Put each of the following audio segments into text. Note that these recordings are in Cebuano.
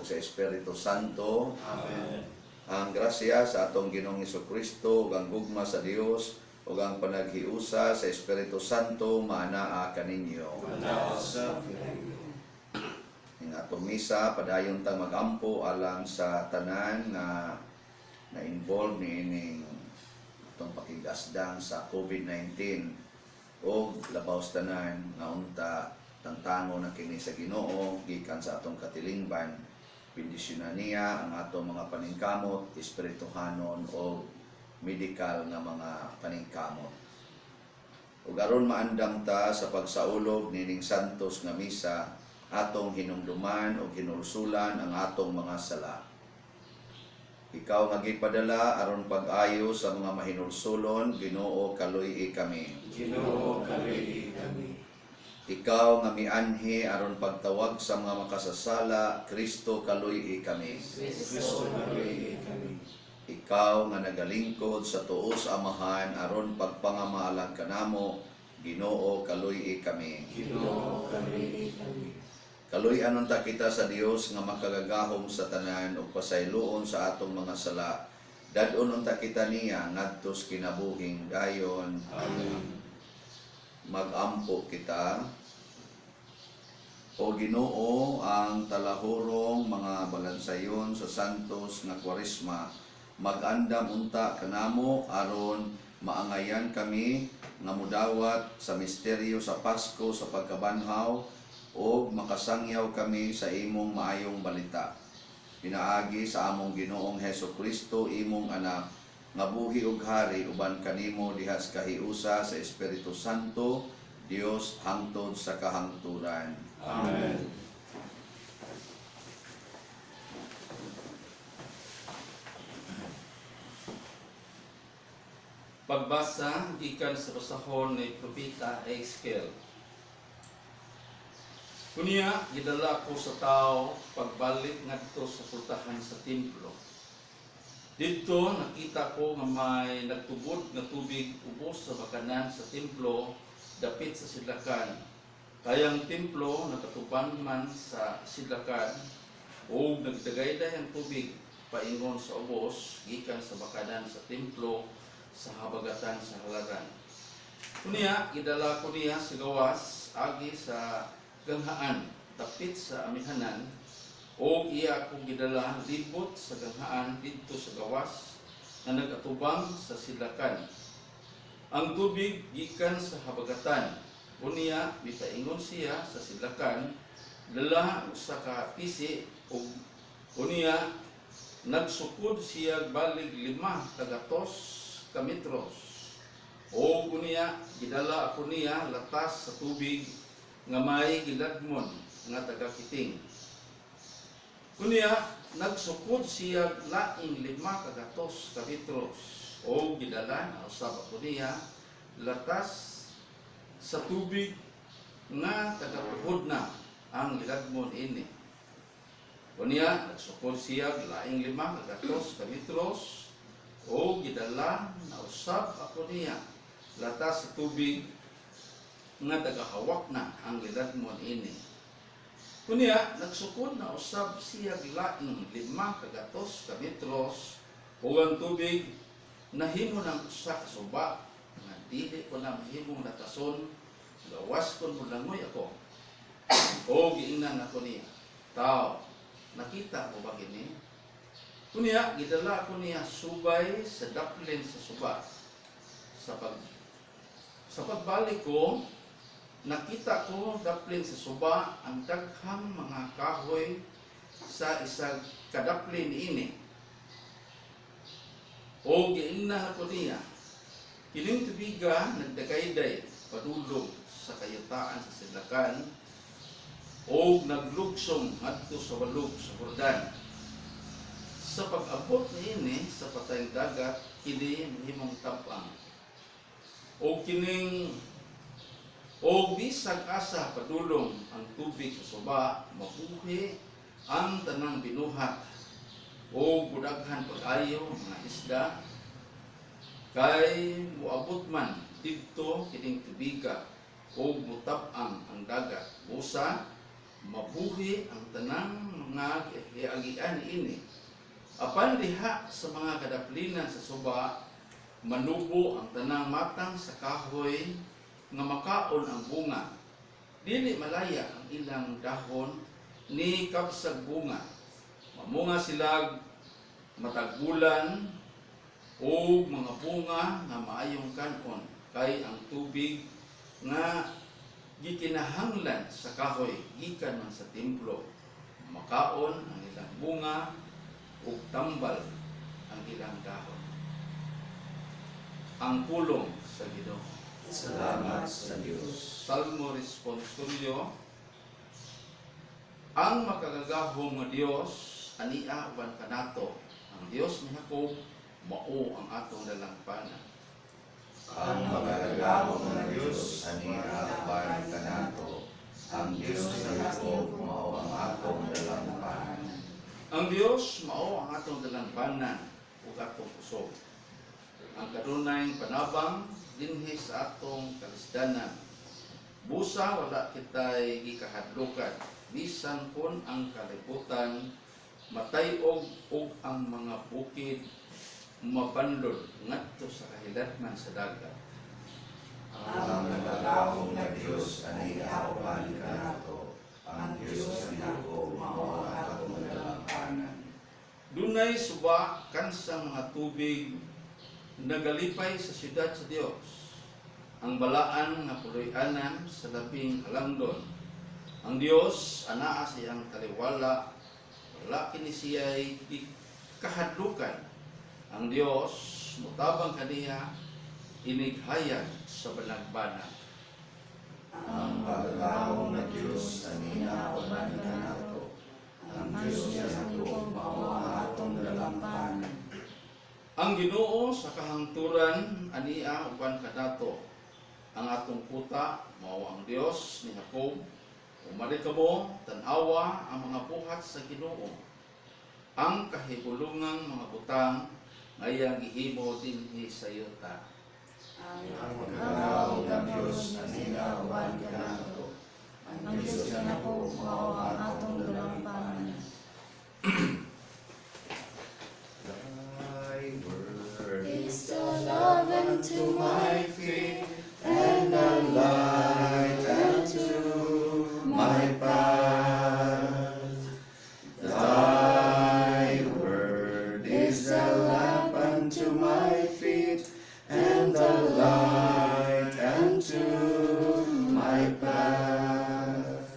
ug sa Espiritu Santo. Amen. Ang grasya sa atong Ginoong Kristo ug ang gugma sa Dios ug ang panaghiusa sa Espiritu Santo maanaa kaninyo. Manausap. Ning atong misa, padayon ta magampo alang sa tanan nga na-involve niining atong pakigasdang sa COVID-19 og labaw sa tanan nga unta tangtango na kini sa Ginoo gikan sa atong katilingban. Bendisyonan niya ang atong mga paningkamot, espirituhanon o medikal nga mga paningkamot. Ug aron maandam ta sa pagsaulog nining santos nga misa, atong hinumduman o hinulsulan ang atong mga sala. Ikaw nga gipadala aron pag-ayo sa mga mahinulsulon, Ginoo, kaluy-i kami. Ginoo, kaluy-i kami. Ikaw nga mianhi aron pagtawag sa mga makasasala, Kristo, kaluy-i kami. Kristo, kaluy-i kami. Ikaw nga nagalingkod sa tuo sa Amahan aron pagpangamaalang kanamo, Ginoo, kaluy-i kami. Ginoo, kaluy-i kami. Kaluy-an unta kita sa Dios nga makagagahom sa tanan ug pasayloon sa atong mga sala. Dad-on unta kita niya ngadto sa kinabuhing dayon. Amen. Magampo kita. O Ginoo, ang talahurong mga balansayon sa santos nga Kwaresma, mag-andam unta kanamo aron maangayan kami nga mudawat sa misteryo sa Pasko sa pagkabanhaw ug makasangyaw kami sa imong maayong balita. Pinaagi sa among Ginoong Heso Kristo, imong anak, nga buhi ug hari uban kanimo diha sa kahiusa sa Espiritu Santo, Dios, hangtod sa kahangturan. Amen. Pagbasa gikan sa basahon ni Propeta Ezekiel. Unya gidala ko sa tao pagbalik ngadto sa pultahan sa templo. Didto nakita ko nga may nagtubod nga tubig ubos sa bakanan sa templo dapit sa sidlakan. Kay ang templo nakatubang man sa sidlakan ug nagdagayday ang tubig paingon sa ubos gikan sa bakanan sa templo sa habagatan sa halaran. Unya gidala ko niya sa gawas agi sa ganghaan dapit sa amihanan ug iya akong gidala libot sa ganghaan didto sa gawas nga nagatubang sa sidlakan. Ang tubig gikan sa habagatan. Unya mipaingon siya sa sidlakan dala ang usa ka pisi ug unya nagsukod siya balig 500 ka metros. O unya gidala ako niya latas sa tubig nga may giladmon nga tagakiting. Unya nagsukod siya laing 500 ka metros o gidala na usab ako niya latas sa tubig nga tagapuhod na ang giladmon ini. Unya nagsukod siya laing 500 ka metros o gidala na usab ako niya latas sa tubig nga tagahawak na ang giladmon ini. Unya nagsukod na usab siya laing 500 ka metros ug ang tubig nahimo ng usa ka suba nga dili ko na mahimong latason gawas kon molangoy ako. O giingnan ako niya, "Tao, nakita mo ba kini?" Unya gidala ako niya subay sa daplin sa suba. Sa pagbalik ko, nakita ko daplin sa suba ang daghang mga kahoy sa isang kadaplin niini. O giingnan ako niya, "Kining tubiga nagdagayday padulong sa kayutaan sa sidlakan o naglugsong ngadto sa walog sa Jordan. Sa pag-abot niini sa patayng dagat, kini mahimong tabang. O kining o bisag asa padulong ang tubig sa suba, mabuhi ang tanang binuhat o budaghan pag-ayo mga isda, kay moabot man didto kining tubiga o mutab-ang ang dagat. Busa mabuhi ang tanang nga giagian ini. Apan diha sa mga kadaplinan sa suba, manubo ang tanang matang sa kahoy nga makaon ang bunga. Dili malaya ang ilang dahon ni kabsag bunga. Mamunga silag matag bulan o mga bunga nga maayong kanon kay ang tubig nga gikinahanglan sa kahoy gikan man sa templo. Makaon ang ilang bunga ug tambal ang ilang dahon. Ang pulong sa Ginoo. Salamat sa Dios. Salmo responsorio. Ang makagagahom nga Dios ania uban kanato. Ang Dios ni Jacob mao ang atong dalangpanan. Ang makagagahom nga Dios ania uban kanato. Ang Dios ni Jacob mao ang atong dalangpanan. Ang Dios mao ang atong dalangpanan ug atong kusog. Ang kanunayng panabang dinhi sa atong kalisdanan. Busa wala kitay gikahadlukan bisan kon ang kalibutan matay-og ug ang mga bukid mabandod ngadto sa kahilatnan sa dagat. Ang makagagahom nga Dios ania uban kanato. Ang Dios ni Jacob mao ang atong dalangpanan. Dunay suba kansang mga tubig nagalipay sa siyudad sa Dios. Ang balaan nga puloy-anan sa labing halangdon. Ang Dios anaa sa iyang taliwala, wala kini siya'y kahadlukan. Ang Dios mutabang kaniya inighayag sa banagbanag. Ang makagagahom nga Dios ania uban kanato. Ang Dios ni Jacob mao ang atong dalangpanan. Ang Ginoo sa kahangturan ania uban kanato. Ang atong kuta mao ang Dios ni Jacob. Umali kamo tan-awa ang mga buhat sa Ginoo. Ang kahibulungang mga butang nga iyang gihimo dinhi sa yuta. Ang makagagahom nga Dios ania uban kanato. Ang Diyos ni Jacob mao ang atong dalangpanan. Thy word Is a lamp unto my feet and a light unto my path. Thy word is a lamp unto my feet and a light unto my path.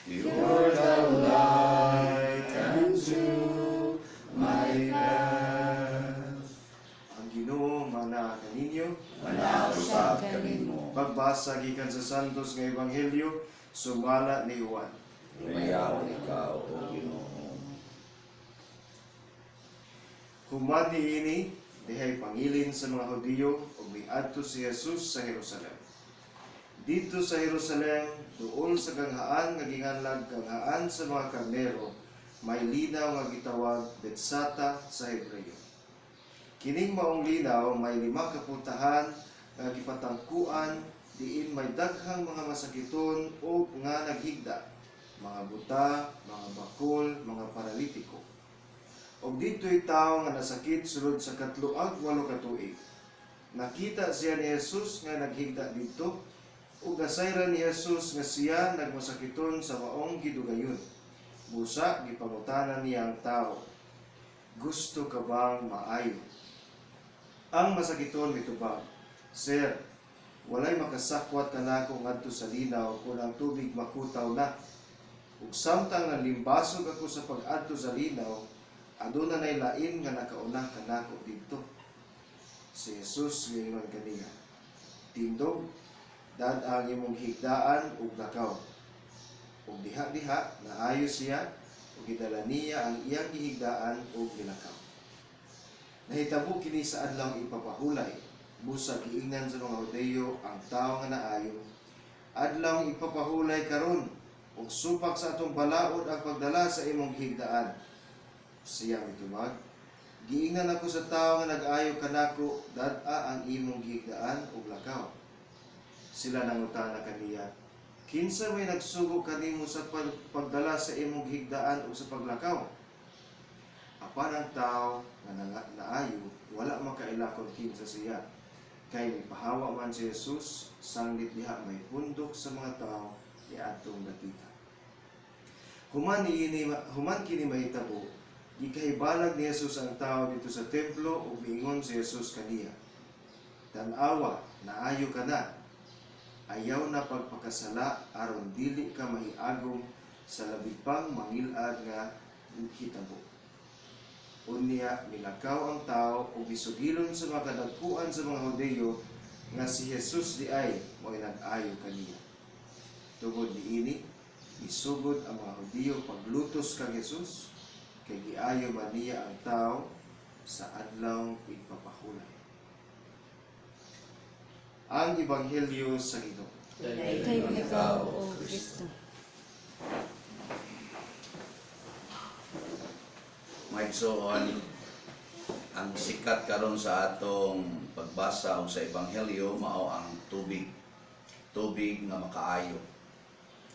You're the light unto my path. Ang Ginoo manaa kaninyo. Manaa usab kanimo. Pagbasa gikan sa Santos nga Ebanghelyo sumala ni Juan. Lumayaon ikaw, O Ginoo. Human niini, dihay pangilin sa mga Hudiyo ug miadto si Jesus sa Jerusalem. Didto sa Jerusalem, duol sa ganghaan nga ginganlag Ganghaan sa mga Karnero, may linaw nga gitawag Betsata sa Hebreo. Kining maong linaw may lima ka pultahan nga gipatangkuan diin may daghang mga masakiton o nga naghigda, mga buta, mga bakol, mga paralitiko. Og didto'y tawo nga nasakit sulod sa 38 ka tuig. Nakita siya ni Jesus nga naghigda didto ug nasayran ni Jesus nga siya nagmasakiton sa maong gidugayon. Busa gipangutana niya ang tawo, "Gusto ka bang maayo?" Ang masakiton mitubag, "Sir, walay makasakwat kanako ngadto sa linaw kung ang tubig makutaw na. Ug samtang nalimbasog ako sa pag-adto sa linaw, aduna nay lain nga nakauna kanako didto." Si Jesus miingon kaniya, "Tindog, dad-a ang imong higdaan ug lakaw." Ug diha-diha naayo siya ug gidala niya ang iyang gihigdaan ug gilakaw. Nahitabo kini sa Adlaw Igpapahulay. Busa giingnan sa mga Hudeyo ang tawo nga naayo, "Adlaw Igpapahulay karon ug supak sa atong balaod ang pagdala sa imong higdaan." Siya mitubag, "Giingnan ako sa tawo nga nag-ayo kanako, 'Dad-a ang imong gihigdaan ug lakaw.'" Sila nangutana kaniya, Kinsa may nagsugo kanimo sa pagdala sa imong higdaan o sa paglakaw?" Apan ang tao nga naayo wala makaila kon kinsa siya, kay mipahawa man si Jesus sanglit diha may pundok sa mga tao niadtong dapita. Human kini mahitabo, gikahibalag ni Jesus ang tao didto sa templo ug miingon si Jesus kaniya, "Tan-awa, naayo ka na. Ayaw na pagpakasala aron dili ka mahiagom sa labi pang mangilad nga hitabo." Unya milakaw ang tao ug gisugilon sa mga kadagkuan sa mga Hudiyo nga si Jesus diay mo'y nag-ayo kaniya. Tungod niini, isugod ang mga Hudiyo paglutos kang Jesus kay giayo man niya ang tao sa Adlaw Igpapahulay. Ang Ebanghelyo sa Ginoo. Dayon ikaw, O Kristo. Mga igsoon, ang sikat karon sa atong pagbasa o sa ebanghelyo mao ang tubig. Tubig nga makaayo.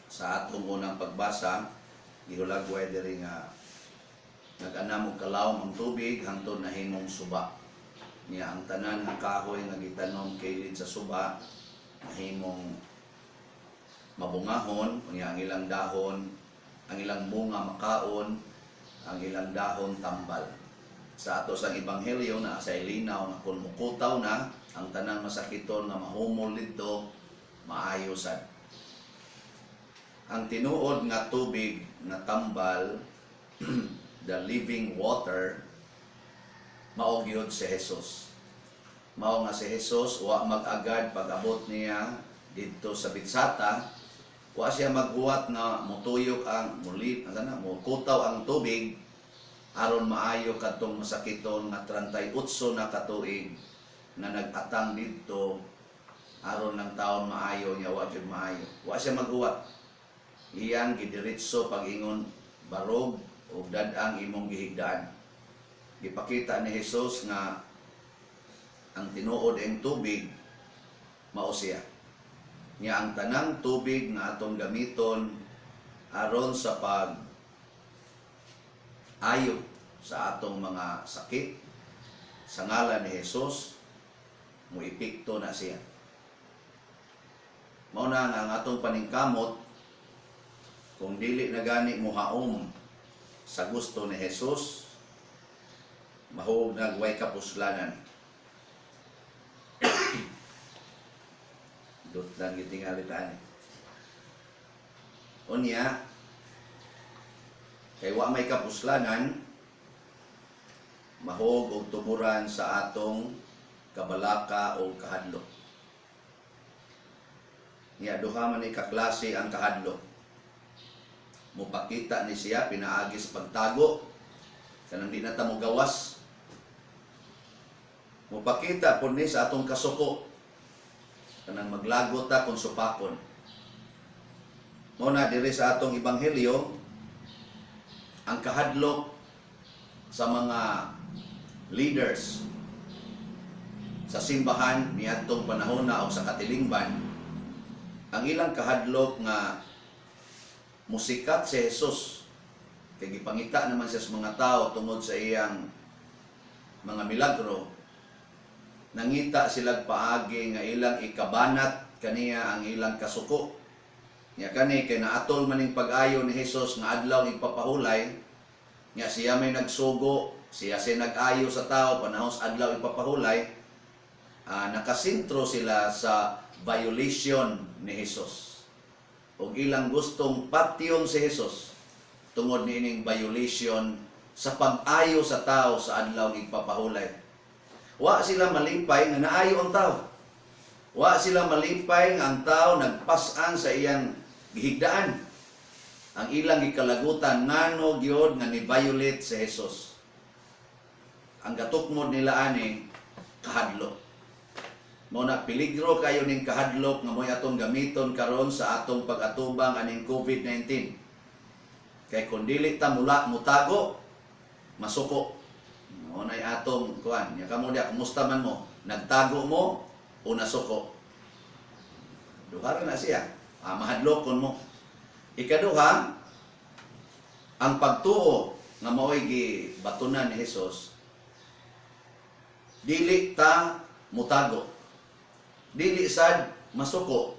Sa atong unang pagbasa, gihulagway diri nga nag-anam og kalawom ang tubig hangtod nahimong suba. Niya ang tanan nga kahoy nga gitanom kilid sa suba nahimong mabungahon, unya ang ilang dahon, ang ilang bunga makaon, ang ilang dahon tambal. Sa ato sang ebanghelyo na sa ilinaw nga kung mukutaw na ang tanang masakiton nga mahumol didto, maayo sad. Ang tinuod nga tubig nga tambal, the living water, mao gyud si Jesus. Mao nga si Jesus wa mag-agad pag-abot niya didto sa Betsata, wa siya maghuwat nga mutuyok ang muli ano mukutaw ang tubig aron maayo kadtong masakiton nga 38 na katuig na nag-atang didto aron ng taon maayo niya, wa jud maayo. Wa siya maghuwat. Iyang gidiretso pag-ingon, "Barog ug dad-ang imong gihigdaan." Gipakita ni Jesus nga ang tinuod ang tubig mao siya. Nya ang tanang tubig nga atong gamiton aron sa pag ayo sa atong mga sakit, sa ngalan ni Jesus moepekto na siya. Mao na nga ang atong paningkamot, kung dili na gani mohaom sa gusto ni Jesus, mahug nagway kapuslanan. Dot lang gitingali tani. Unya, kay wa may kapuslanan, mahog og tuburan sa atong kabalaka o kahadlok. Nya duha man ni kaklase ang kahadlok. Mupakita ni siya pinaagi sa pagtago, kanang di na ta mogawas. Mupakita pud ni sa atong kasuko, kanang maglagot ta kung supakon. Mao na diri sa atong ebanghelyo, ang kahadlok sa mga leaders sa simbahan niadtong panahon na o sa katilingban, ang ilang kahadlok nga musikat si Jesus kay gipangita naman siya sa mga tao tungod sa iyang mga milagro. Nangita silag paagi nga ilang ikabanat kaniya ang ilang kasuko. Nya kani kay naatol maning pag-ayo ni Jesus nga Adlaw Igpapahulay, nya siya may nagsugo, siya siya nag-ayo sa tao panahon sa Adlaw Igpapahulay. Nakasentro sila sa violation ni Jesus ug ilang gustong patyon si Jesus tungod niining violation sa pag-ayo sa tao sa Adlaw Igpapahulay. Wa sila malipay nga naayo ang tao. Wa sila malipay nga ang tao nagpas-an sa iyang gihigdaan. Ang ilang gikalagutan, ngano gyud nga ni-violate si Jesus? Ang gatukmod nila ani, kahadlok. Mao na peligro kayo ning kahadlok nga mo'y atong gamiton karon sa atong pag-atubang aning COVID-19. Kay kung dili ta mula mutago, masuko. Mao nay atong kuan. Nya kamo diya, kumusta man mo? Nagtago mo o nasuko? Duha ra na siya. Mahadlokon mo. Ikaduha, ang pagtuo nga mao'y gibatunan ni Jesus, dili ta mutago. Dili sad masuko,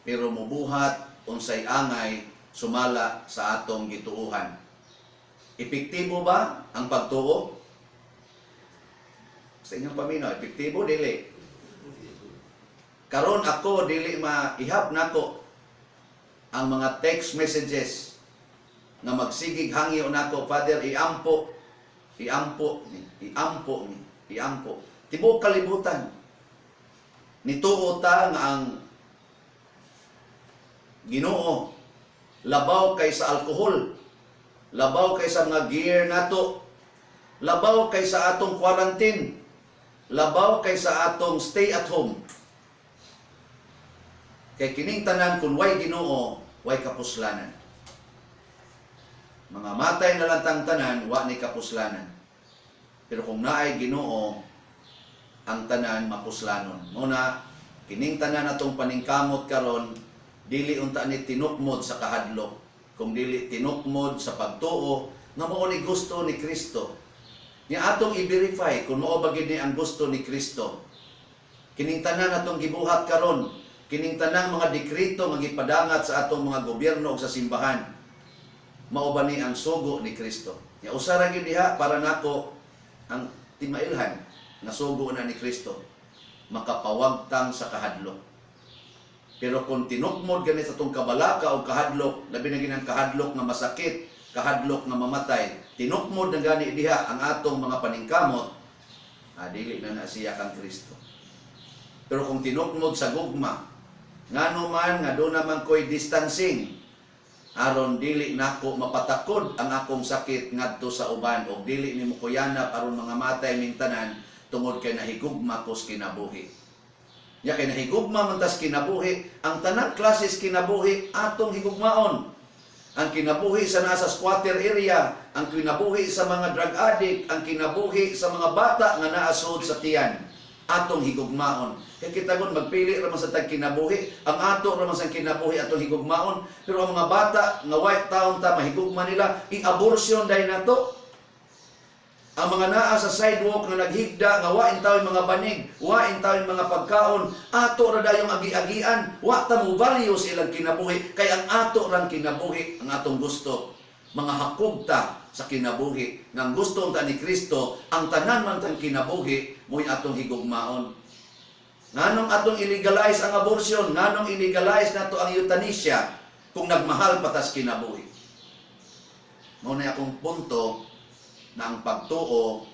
pero mubuhat unsay angay sumala sa atong gituuhan. Epektibo ba ang pagtuo? Sa inyong paminaw, epektibo dili? Karon ako, dili maihap nako ang mga text messages nga magsigig hangyo nako, "Father, iampo, iampo ni, iampo ni, iampo." Tibuok kalibutan nituo ta nga ang Ginoo labaw kay sa alkohol, labaw kay sa mga gear nato, labaw kay sa atong quarantine, labaw kay sa atong stay at home. Kay kining tanan, kung way Ginoo, way kapuslanan. Mga matay na lang tang tanan, wa ni kapuslanan. Pero kung naay Ginoo, ang tanan mapuslanon. Muna, kining tanan atong paningkamot karon, dili unta ni tinukmod sa kahadlok, kung dili tinukmod sa pagtuo nga mao ni gusto ni Kristo. Nya atong i-verify kung mao ba gid ni ang gusto ni Kristo. Kining tanan atong gibuhat karon, kining tanang mga dekreto nga gipadangat sa atong mga gobyerno ug sa simbahan, mao ba ni ang sugo ni Kristo? Nya usa ra gyud diha para nako ang timailhan nga sugo na ni Kristo, makapawagtang sa kahadlok. Pero kung tinukmod gani sa atong kabalaka o kahadlok, labi na ginang kahadlok nga masakit, kahadlok nga mamatay, tinukmod na gani diha ang atong mga paningkamot, dili na na siya kang Kristo. Pero kung tinukmod sa gugma, ngano man nga doon naman ko'y distancing, aron dili nako mapatakod ang akong sakit ngadto sa uban og dili nimo kuyanap aron mga matay ming tanan tungod kay nahigugma ko sa kinabuhi. Ya kay nahigugma man tas kinabuhi, ang tanang klases kinabuhi atong higugmaon. Ang kinabuhi sa nasa squatter area, ang kinabuhi sa mga drug addict, ang kinabuhi sa mga bata nga naa sulod sa tiyan, atong higugmaon. Kay kita gon magpili ra man sa tag kinabuhi, ang ato ra man sa kinabuhi atong higugmaon, pero ang mga bata nga way taon ta mahigugma nila, i-abortion dahil nato. Ang mga naa sa sidewalk nga naghigda nga wa intawon mga banig, wa intawon mga pagkaon, ato ra dayong agi-agian, wa ta mo value sa ilang kinabuhi, kay ang ato rang kinabuhi ang atong gusto. Mga hakog ta sa kinabuhi nga ang gusto ta ni Kristo, ang tanan man tang kinabuhi mo'y atong higugmaon. Nganong atong illegalize ang abortion, nganong illegalize nato ang euthanasia kung nagmahal pa tas kinabuhi? Mao na akong punto na ang pagtuo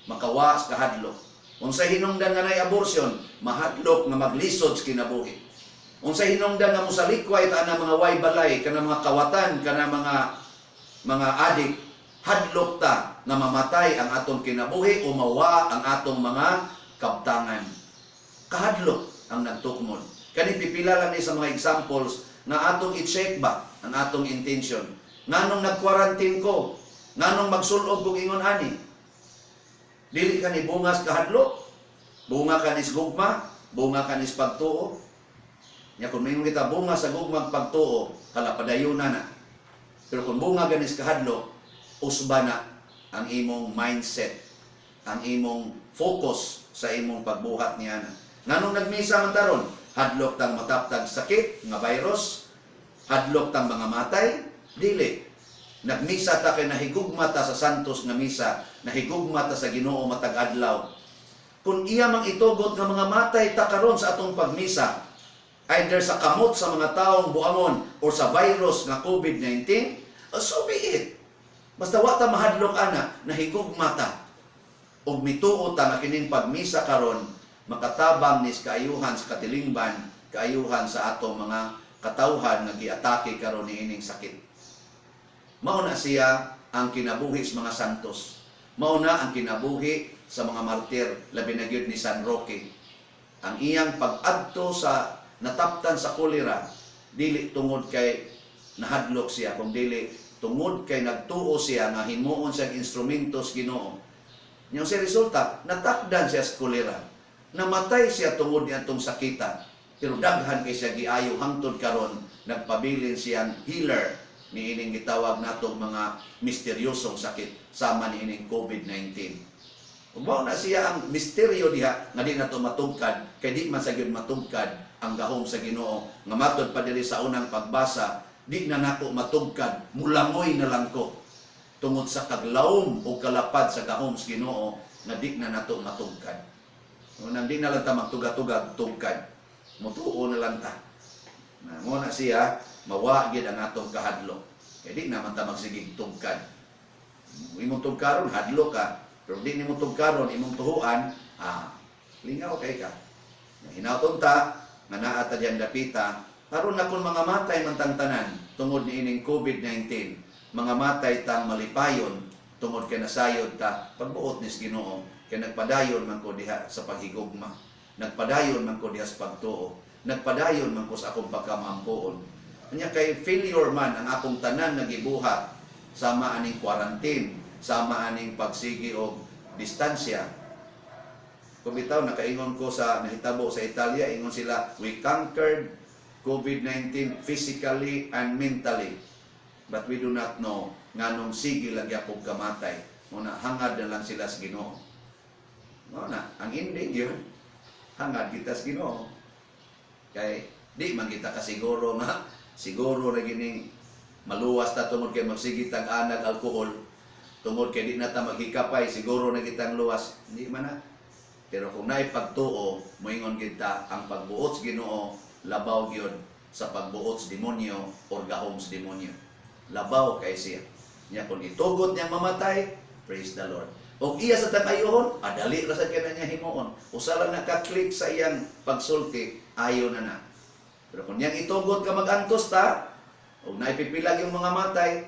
makawa sa kahadlok. Unsay hinungdan nga nay abortion, mahadlok nga maglisod sa kinabuhi. Unsay hinungdan nga mosalikway ta na mga way balay, kana mga kawatan, kana mga adik, hadlok ta nga mamatay ang atong kinabuhi o mawa ang atong mga kabtangan. Kahadlok ang nagtukmod. Kani pipila lang ni sa mga examples nga atong i-check ba ang atong intention. Nganong nag-quarantine ko? Nganong magsulob kog ingon ani? Dili ka ni bungas kahadlok. Bunga ka ni gugma, bunga ka ni pagtuo. Nya kung mingon kita bunga sa gugmang pagtuo, hala, padayon na na. Pero kung bunga ganis kahadlok, usba na ang imong mindset, ang imong focus sa imong pagbuhat niya na. Nganong nagmisa man taron? Hadlok tang mataptag sakit nga virus, hadlok tang mga matay, dili. Nagmisa ta kay nahigugma ta sa santos nga misa, nahigugma ta sa Ginoo matag adlaw. Kung iya mang itugot nga mga matay ta karon sa atong pagmisa, either sa kamot sa mga taong buangon or sa virus nga COVID-19, so be it. Basta wa ta mahadlok ana, nahigugma ta. Ug mituo ta nga kining pagmisa karon makatabang nis kaayuhan sa katilingban, kaayuhan sa atong mga katawhan nga giatake karon niining sakit. Mao na siya ang kinabuhi sa mga santos. Mao na ang kinabuhi sa mga martir, labi na gyud ni San Roque. Ang iyang pag-adto sa nataptan sa kolera, dili tungod kay nahadlok siya, kung dili tungod kay nagtuo siya nga himuon siyang instrumento sa Ginoo. Nya sa resulta, natakdan siya sa kolera. Namatay siya tungod niadtong sakita. Pero daghan kay siya giayo, hangtod karon nagpabilin siyang healer niining gitawag natong mga misteryosong sakit sama niining COVID-19. Ug mao na siya ang misteryo diha nga di nato matugkad, kay di man sa gyud matugkad ang gahom sa Ginoo nga matod pa diri sa unang pagbasa, di na nako matugkad, mulangoy na lang ko tungod sa kaglawom o kalapad sa gahom sa Ginoo nga di na nato matugkad. Unang di na lang ta magtuga-tugag tugkad. Mutuo na lang ta. Na mo na siya mawa gyud ang atong kahadlok. Kay di naman ta magsigig tugkad. Imong tugkaron, hadlok ka. Pero di nimo tugkaron, imong tuhuan, lingaw kay ka. Hinauton ta nga naa ta diyan dapita aron na kung mga matay man tang tanan tungod niining COVID-19, mga matay tang malipayon tungod kay nasayod ta pagbuot nis Ginoo, kay nagpadayon man ko diha sa paghigugma, nagpadayon man ko diha sa pagtuo, nagpadayon man ko sa akong pagkamaampoon. Anya kay failure man ang akong tanan nga gibuhat sama aning quarantine, sama aning pagsigi og distansya. Kung bitaw, nakaingon ko sa nahitabo sa Italia, ingon sila, "We conquered COVID-19 physically and mentally." But we do not know nganong sige lang gyapon kamatay. Muna, hangad na lang sila sa Ginoo. Mao na, ang ending yun, hangad kita sa Ginoo. Kay di man kita kasiguro nga siguro na gining maluwas ta tungod kay magsige tag anag alkohol, tungod kay di na ta maghikapay, siguro na kitang luwas. Hindi man na. Pero kung naay pagtuo, moingon kita ang pagbuot sa Ginoo labaw gyud sa pagbuot sa demonyo or gahom sa demonyo. Labaw kay siya. Nya kung itugot niyang mamatay, praise the Lord. Og iya sa tang ayohon, adali ra sa kay na niya himuon. Usa lang naka-click sa iyang pagsulti, ayo na na. Pero kung niyang itugot ka magantos ta, og naipipilag yung mga matay,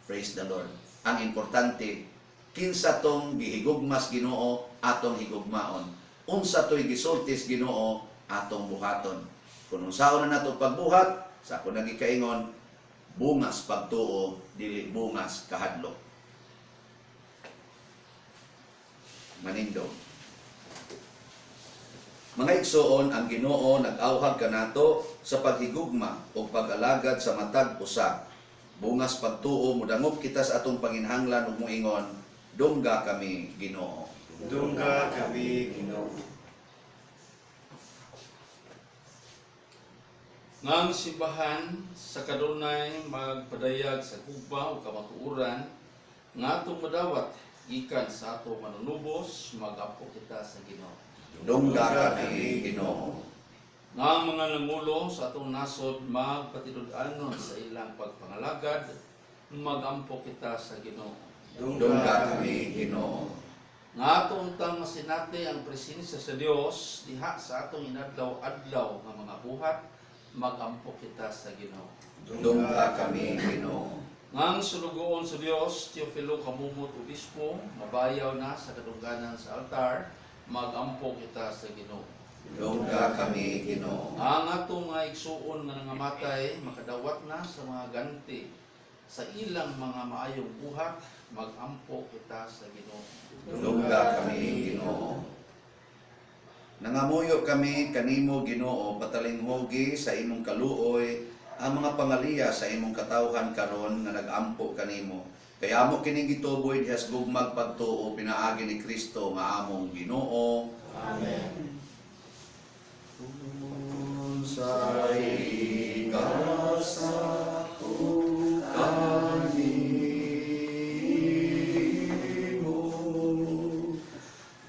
praise the Lord. Ang importante, kinsa tong gihigugmas Ginoo, atong higugmaon. Unsa to'y gisultis Ginoo, atong buhaton. Kung unsaon na nato pagbuhat, sa ako nagikaingon, bungas pagtuo, dili bungas kahadlok. Manindog. Mga igsoon, ang Ginoo nag-awhag kanato sa paghigugma o pag-alagad sa matag usa. Bungas pagtuo, mudangop kita sa atong panginhanglan ug moingon, "Dungga kami, Ginoo." Dungga kami, Ginoo. Nga ang simbahan sa kadunay magpadayag sa gugma ug kamatuoran nga atong madawat gikan sa atong Manunubos, mag-ampo kita sa Ginoo. Dungga kami, Ginoo. Nga ang mga nangulo sa atong nasod magpatinud-anon sa ilang pagpangalagad, mag-ampo kita sa Ginoo. Dungga kami, Ginoo. Nga ato untang masinati ang presensya sa Dios diha sa atong inadlaw-adlaw nga mga buhat, mag-ampo kita sa Ginoo. Dungga kami, Ginoo. Nga ang sulugoon sa Dios, Teofilo Camomot Obispo, mabayaw na sa kadungganan sa altar, mag-ampo kita sa Ginoo. Dungga kami, Ginoo. Ang atong mga igsuon nga nangamatay makadawat na sa mga ganti sa ilang mga maayong buhat, mag-ampo kita sa Ginoo. Dungga kami, Ginoo. Nangamuyo kami kanimo, Ginoo, patalinghugi sa imong kaluoy ang mga pangaliya sa imong katawhan karon nga nag-ampo kanimo. Kay amo kining gituboy diha sa gugmag pagtuo pinaagi ni Kristo nga among Ginoo. Amen. Sa igasa ko kanimo,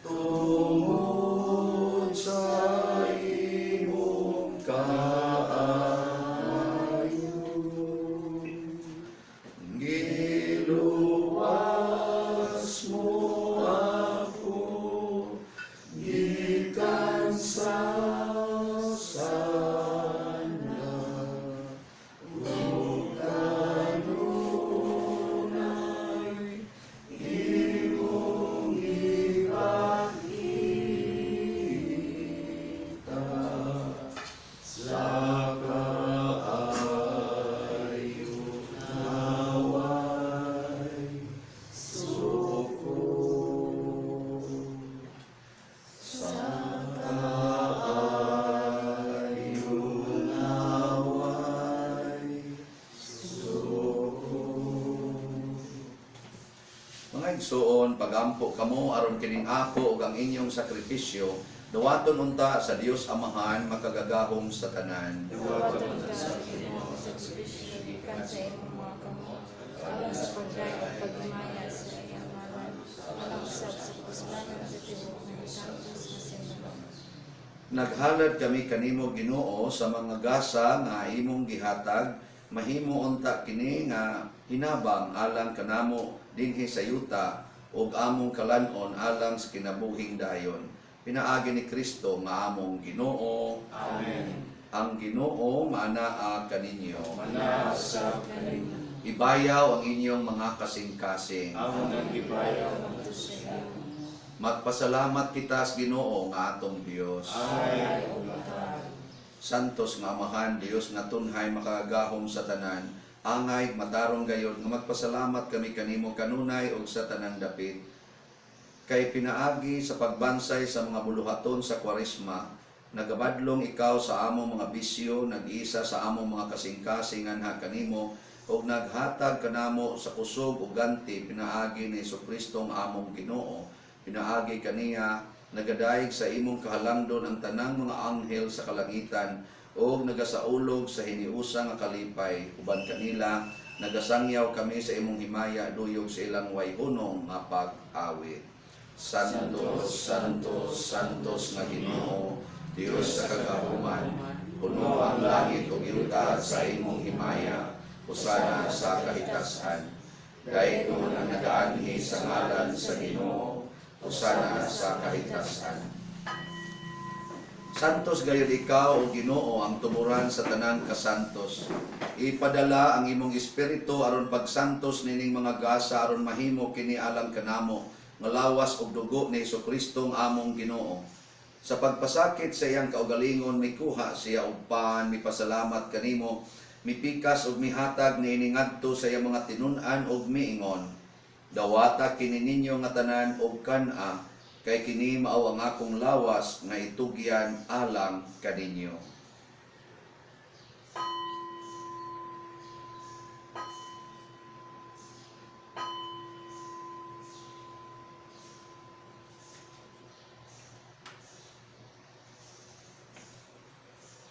tungod sa imong kaayo, giluwas mo ako, Ginoo. Igsoon, pagampo kamo aron kining ako ug ang inyong sakripisyo duwaton unta sa Dios Amahan makagagahom sa tanan. Duwaton ka sa Ginoo sa sakripisyo gikan sa imong mga kamot, alang sa pagdayeg ug paghimaya sa iyang ngalan, alang usab sa kapuslanan sa tibuok nga santos nga simbahan. Naghalad kami kanimo, Ginoo, sa mga gasa nga imong gihatag, mahimo unta kini nga hinabang alang kanamo dinhi sa yuta ug among kalan-on alang sa kinabuhing dayon. Pinaagi ni Kristo nga among Ginoo. Amen. Ang Ginoo maanaa kaninyo. Manaa sa kanimo. Ibayaw ang inyong mga kasing-kasing. Among ang gibayaw. Ngadto sa imo. Magpasalamat kita sa Ginoo nga atong Dios. Ay, ug matarong. Santos nga Amahan, Dios nga tunhay makagagahom sa tanan, angay matarong gayod nga magpasalamat kami kanimo kanunay ug sa tanang dapit. Kay pinaagi sa pagbansay sa mga buluhaton sa Kwaresma, nagabadlong ikaw sa among mga bisyo, nag-isa sa among mga kasing-kasing anha kanimo, ug naghatag kanamo sa kusog ug ganti pinaagi ni Hesukristo ang among Ginoo. Pinaagi kaniya nagadayeg sa imong kahalangdon ang tanang mga anghel sa kalangitan ug nagasaulog sa hiniusa nga kalipay uban kanila nagasangyaw kami sa imong himaya duyog sa ilang wayhunong nga pag-awit. Santo, Santo, Santos nga Ginoo, Dios sa kagahuman, puno ang langit ug yuta sa imong himaya, hosana sa kahitasan. Daygon ang nagaanhi sa ngalan sa Ginoo, hosana sa kahitasan. Santos gayud ikaw, o Ginoo, ang tuburan sa tanang kasantos. Ipadala ang imong espiritu aron pagsantos nining mga gasa aron mahimo kini alang kanamo nga lawas ug dugo ni Hesukristo ang among Ginoo. Sa pagpasakit sa iyang kaugalingon mikuha siya og pan, mipasalamat kanimo, mipikas ug mihatag niini ngadto sa iyang mga tinun-an ug miingon: "Dawata kini ninyo nga tanan og kan-a, kay kini mao ang akong lawas nga itugyan alang kaninyo."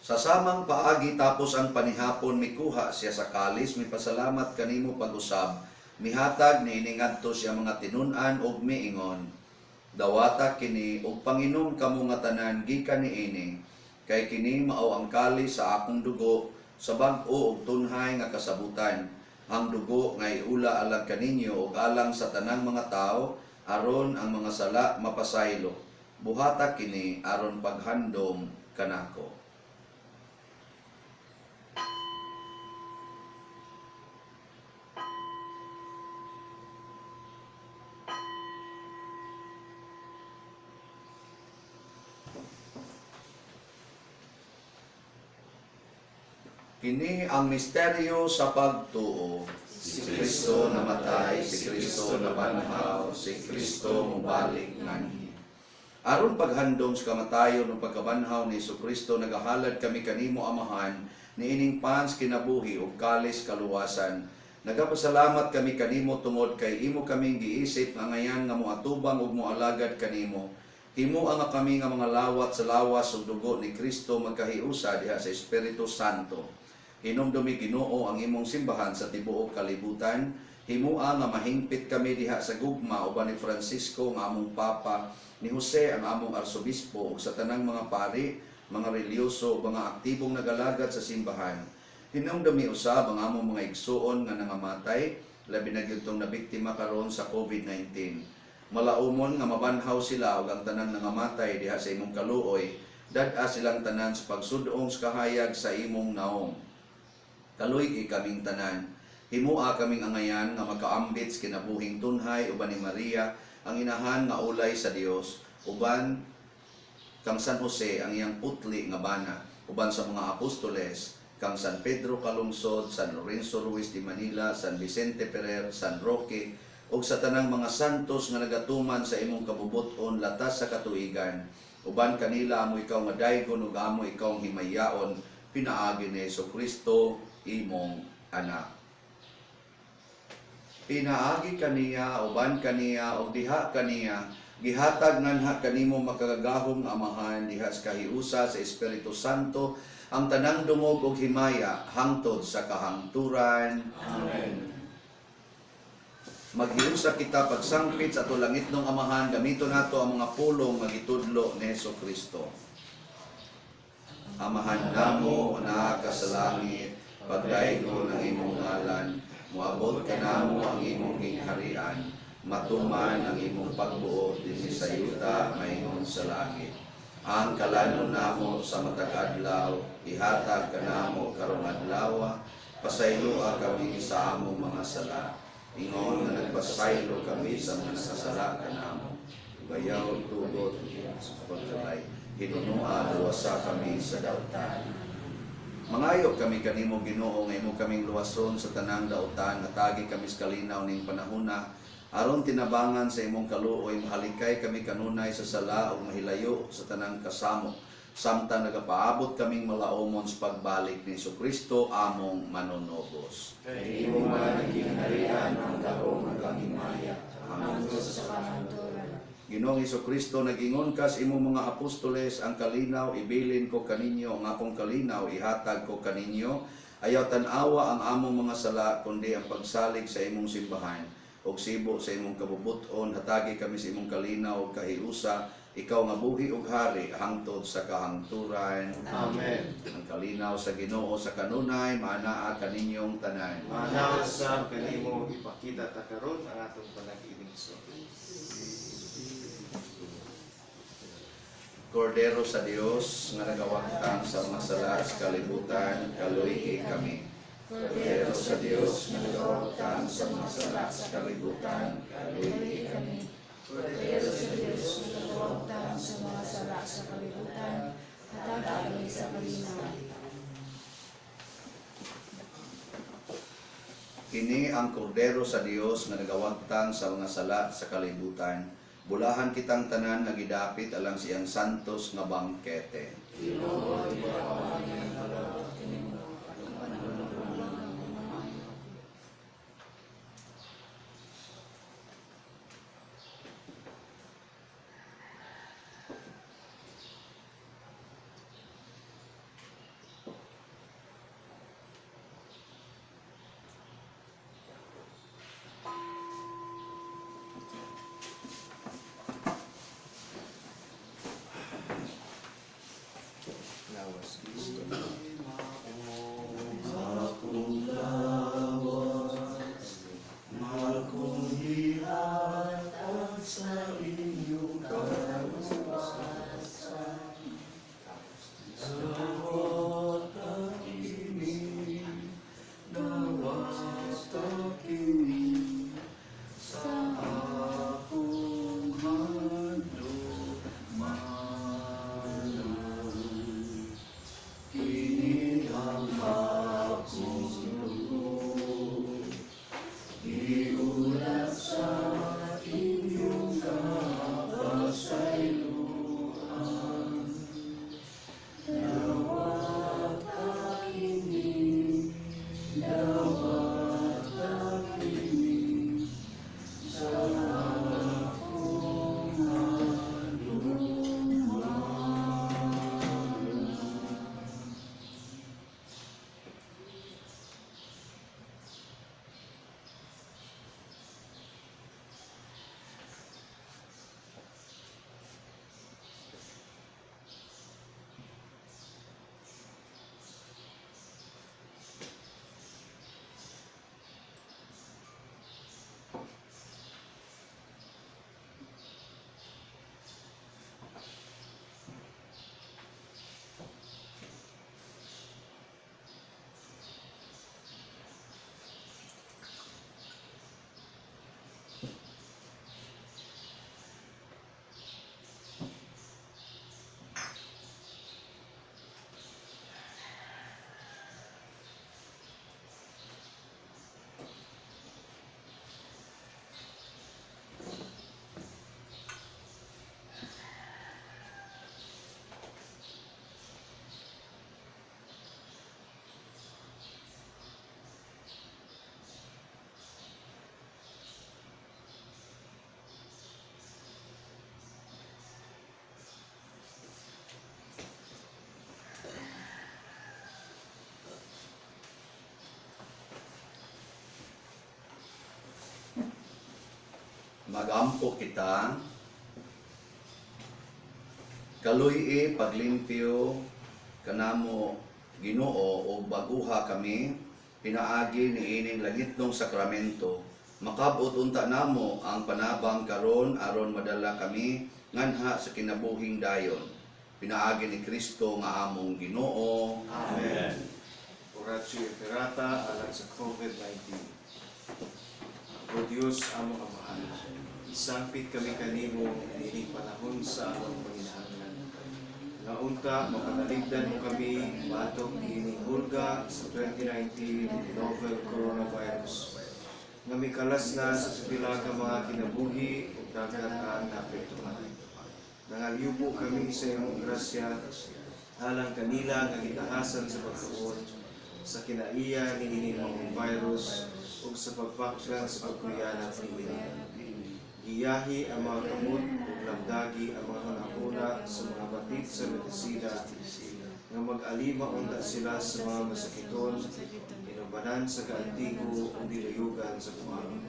Sa samang paagi tapos ang panihapon mikuha siya sa kalis, mipasalamat kanimo pag-usab, mihatag niini ngadto sa iyang mga tinun-an ug miingon: "Dawata kini ug panginom kamo nga tanan gikan niini, kay kini mao ang kalis sa akong dugo sa bag-o ug tunhay nga kasabutan, ang dugo nga iula alang kaninyo ug alang sa tanang mga tawo aron ang mga sala mapasaylo. Buhata kini aron paghandom kanako." Kini ang misteryo sa pagtuo. Si Kristo namatay, si Kristo nabanhaw, si Kristo mubalik nganhi. Aron paghandom sa kamatayon ug pagkabanhaw ni Kristo, nagahalad kami kanimo, Amahan, niining pans kinabuhi ug kalis kaluwasan. Nagapasalamat kami kanimo tungod kay imo kaming giisip nga angayan nga moatubang ug moalagad kanimo. Himoa nga kami nga mga lawat sa lawas ug dugo ni Kristo magkahiusa diha sa Espiritu Santo. Hinumdumi, Ginoo, ang imong simbahan sa tibuok kalibutan. Himoa nga mahingpit kami diha sa gugma uban ni Francisco nga among Papa, ni Jose ang among Arsobispo ug sa tanang mga pari, mga relihiyoso ug mga aktibong nagalagad sa simbahan. Hinumdumi usab ang among mga igsuon nga nangamatay, labi na gyud tong nabiktima karon sa COVID-19. Malaumon nga mabanhaw sila ug ang tanan nangamatay diha sa imong kaluoy, dad-a silang tanan sa pagsudong sa kahayag sa imong naong. Kaluy-i kaming tanan. Himua kaming angayan nga makaambit sa kinabuhing tunhay uban ni Maria, ang inahan nga ulay sa Dios, uban kang San Jose ang iyang putli nga bana, uban sa mga apostoles, kang San Pedro Calungsod, San Lorenzo Ruiz de Manila, San Vicente Ferrer, San Roque, ug sa tanang mga santos nga nagatuman sa imong kabubut-on latas sa katuigan. Uban kanila amo ikaw nga daygon ug amo ikaw himayaon pinaagi ni Kristo imong anak. Pinaagi kaniya, uban kaniya, ug diha kaniya, gihatag nganha kanimo makagagahom nga Amahan diha sa kahiusa sa Espiritu Santo ang tanang dungog ug himaya hangtod sa kahangturan. Amen. Maghiusa kita pagsangpit sa ato langitnong Amahan, gamito nato ang mga pulong nga gitudlo ni Hesus Kristo. Amahan namo na ka sa langit, pagdaygo ng imong ngalan, moabot kanamo ang imong gingharian, matuman ang imong pagbuot dinhi sa yuta maingon sa langit. Ang kalanon namo sa matag adlaw, ihatag kanamo karong adlaw, pasayloa kami sa among mga sala. Ingon nga nagpasaylo kami sa mga nakasala kanamo. Bayaw tugot sa pagkalay, hinunoa luwasa kami sa dautan. Mangayo kami kanimo Ginoo nga imo kaming luwason sa tanang dautan, natagi kami sa kalinaw ning panahona aron tinabangan sa imong kaluoy mahalikay kami kanunay sa sala ug mahilayo sa tanang kasamo samtang nagapaabot kaming malaomon sa pagbalik ni Kristo among manunobos. Kay imo man ang gingharian, ang gahom ug ang himaya. Hangtod sa kahangturan. Ginoong Kristo, nagingon ka sa imong mga apostoles, ang kalinaw ibilin ko kaninyo, ang akong kalinaw ihatag ko kaninyo. Ayaw tan-awa ang among mga sala, kundi ang pagsalig sa imong simbahan. Og sibo sa imong kabubuton, hatagi kami sa imong kalinaw ug kahiusa, ikaw nga buhi ug hari hangtod sa kahangturan. Amen. Ang kalinaw sa Ginoo sa kanunay, maanaa kaninyong tanan. Manaw sa kanimo ipakita ta karon ang atong panag-ibig sa. Kordero sa Dios nga nagawagtang sa mga sala sa kalibutan, kaluigi kami. Kordero sa Dios nga nagawagtang sa mga sala sa kalibutan, kaluigi kami. Kordero sa Diyos nga nagawagtang sa mga sala sa kalibutan, hatagi kami sa kalinaw. Kini ang kordero sa Dios nga nagawagtang sa mga sala sa kalibutan. Bulahan kitang tanan nga gidapit alang siyang santos nga bangkete. Ginoo, di ako angay pag-abot kanimo, apan ulong lang ang imong maayo ako. Lawas Kristo. Magampo kita. Kaluy-i paglimpyo kanamo, Ginoo, ug baguha kami pinaagi niining langitnong sakramento. Makabot unta namo ang panabang karon aron madala kami nganha sa kinabuhing dayon pinaagi ni Kristo nga among Ginoo. Amen. Oratio Imperata alang sa COVID-19. O Diyos, among Amahan, isangpit kami kanimo niining panahon sa among panginahanglan. Nga unta mapanaligdan mo kami batok ining hulga sa 2019 novel coronavirus nga mikalas na sa pila ka mga kinabuhi ug daghan ang naapektuhan. Nangalyubo kami sa imong grasya alang kanila nga gitahasan sa pagtuon sa kinaiya niini maong virus ug sa pagpakgan sa pagkuyanat niini. Giyahi ang mga kamot ug lamdagi ang mga hunahuna sa mga batid sa medisina nga mag-alima unta sila sa mga masakiton, inubanan sa kaantigo ug diluyugan sa buhangin.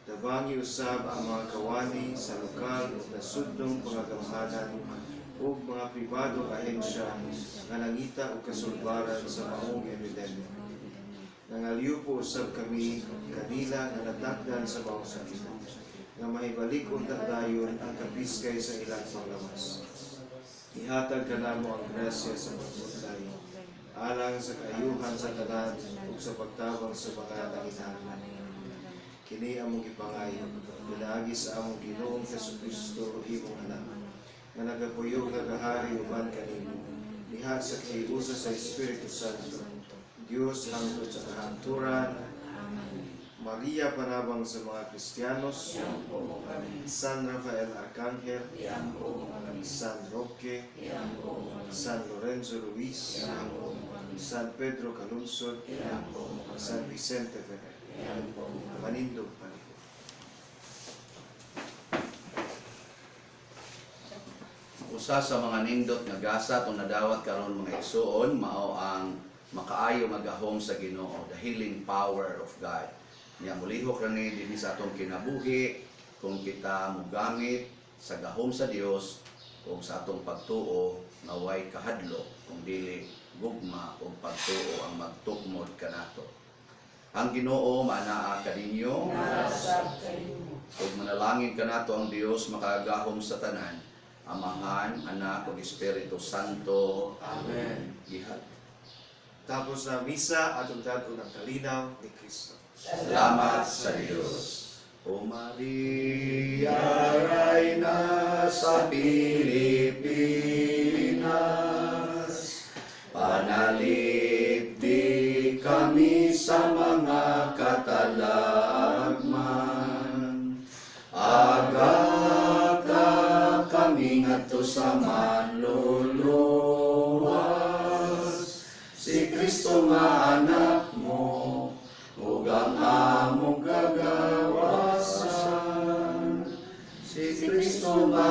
Tabangi usab ang mga kawani sa lokal ug nasudnong pangagamhanan ug mga pribadong ahensya nga nangita og kasulbaran sa maong epidemya. Nangalyupo usab kami kanila nga natakdan sa maong sakit nga mahibalik unta dayon ang kapiskay sa ilang panglawas. Ihatag kanamo ang grasya sa pagbutlay alang sa kaayuhan sa tanan ug sa pagtabang sa mga nanginahanglan. Kini among gipangayo pinaagi sa among Ginoong Hesukristo, imong Anak, nga nagapuyo ug nagahari uban kanimo diha sa kahiusa sa Espiritu Santo, Dios hangtod sa kahangturan. Amen. Maria, panabang sa mga Kristiyanos. San Rafael Arcangel, San Roque, San Lorenzo Ruiz, San Pedro Calungsod, San Vicente Ferrer. Manindog palihog. Usa sa mga nindot nga gasa atong nadawat karon, mga igsuon, mao ang makaayo nga gahom sa Ginoo, the healing power of God. Nya mulihok ra ni dinhi sa atong kinabuhi kung kita mogamit sa gahom sa Dios ug sa atong pagtuo nga way kahadlok kung dili gugma ug pagtuo ang magtukmod kanato. Ang Ginoo maanaa kaninyo ug manalangin kanato ang Dios makagahom sa tanan, Amahan, Anak ug Espiritu Santo. Amen. Gihat. Tapos na misa, atong dad-on ang kalinaw ni Kristo. Salamat sa Dios. O Maria, Reyna sa Pilipinas, panalipdi kami sa mga katalagman. Agata kami ngadto sa manluluwas, si Kristo nga anak mo, ug ang among kagawasan. Si Kristo nga.